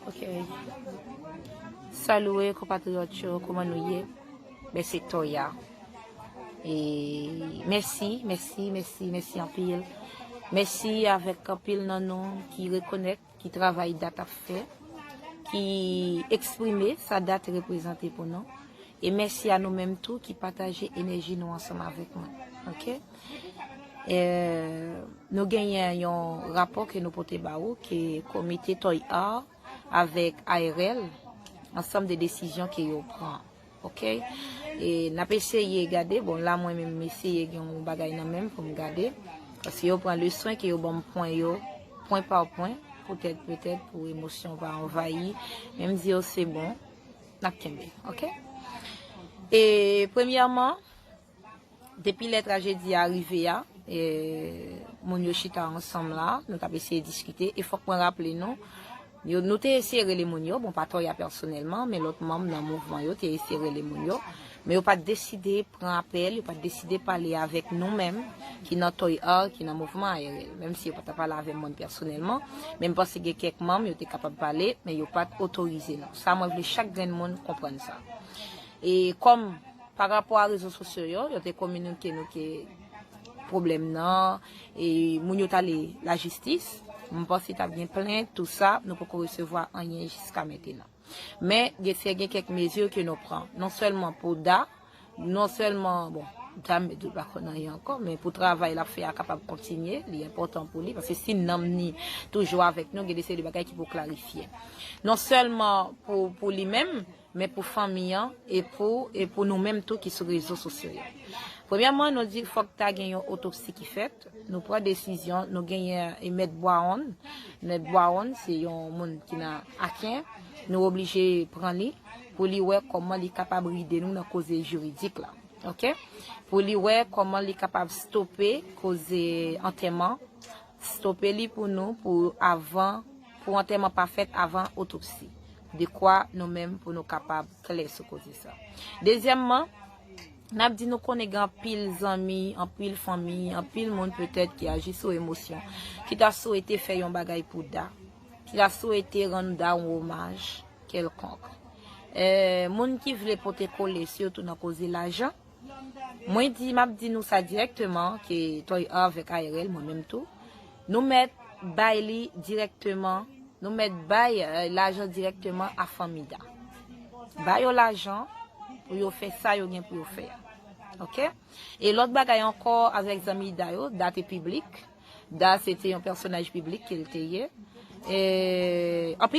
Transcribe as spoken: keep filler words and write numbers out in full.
Ok. Salut konpatriyòt yo, kòman nou ye? Ben se Toya. E mèsi, mèsi, mèsi, mèsi anpil. Mèsi avèk anpil nan nou ki rekonèt, ki travay Dat ap fè, ki eksprime sa Dat reprezante pou nou. E mèsi a nou menm tou ki pataje enèji nou ansanm avèk mwen. Ok? E, nou genyen yon rapò ke nou pote ba ou, ke komite Toy Art avèk A R L, ansanm de desizyon ke yo pran. Ok? E n ap eseye gade, bon, la mwen menm m eseye gen yon bagay nan men m pou m gade. Paske yo pran le swen ke yo ban m pwen yo, pwen pa pwen, poutèt, petèt, pou emosyon pa anvayi. Men m di yo se bon, n ap kenbe, ok? E premyèman, depi lè trajedi a rive a, e, moun yo chita ansanm la, nou t ap eseye diskite, e fòk mwen raple nou, yo, nou te eseye rele moun yo, bon, pa Toya pèsonèlman, men lòt manm nan mouvman yo te eseye rele moun yo, men yo pa t deside pran apèl, yo pa t deside pale avèk nou menm, ki nan Toy Art, ki nan mouvman A R L. Menm si yo pa t ap pale avè mwen pèsonèlman, men m panse gen kèk manm yo te kapab pale, men yo pa t otorize nou. Sa mwen vle chak grenn moun konprann sa. E kòm pa rapò a rezo sosyo yo, yo te kominike nou ke pwoblèm nan, e moun yo t ale lajistis, m panse t ap gen plent, tou sa, nou poko resevwa anyen jiska mentenan. Men, gen, se gen kèk mezi ke nou pran, non sèlman pou Da, non sèlman, bon, Da m met dlo pa konn anyen ankò, men pou travay l ap fè a kapab kontinye, li enpòtan pou li, paske si nanm ni toujou avèk nou, gen de seri de bagay ki pou klarifye. Non sèlman pou, pou li menm, men pou fanmi an, e pou, e pou nou menm tou ki sou rezo sosyo yo. Premyèman, nou di fòk ta gen yon otopsi ki fèt. Nou pran desizyon, nou genyen e Mèt Bwawon. Mèt Bwawon, se yon moun ki nan Aken. Nou oblije pran li pou li wè kòman li kapab ride nou nan koze jiridik la. Ok? Pou li wè kòman li kapab stope koze antèman, stope li pou nou, pou avan, pou antèman pa fèt avan otopsi. Dekwa nou menm pou nou kapab klè sou koze sa. Dezyèmman, n ap di nou konnen gen anpil zanmi, anpil fanmi, anpil moun petèt ki aji sou emosyon, ki ta swete fè yon bagay pou Da, ki ta swete rann Da yon omaj kèlkonk. E, moun ki vle pote kole, sitou nan koze lajan, mwen di, m ap di nou sa dirèkteman, ke Toy Art avèk A R L, mwen menm tou, nou mèt bay li dirèkteman, nou mèt bay, e, lajan dirèkteman a fanmi Da. Ba yo lajan pou yo fè sa yo gen pou yo fè a. Ok? E lòt bagay ankò avèk zanmi Da yo, Da te piblik. Da se te yon pèsonaj piblik ke l te ye. E, anpil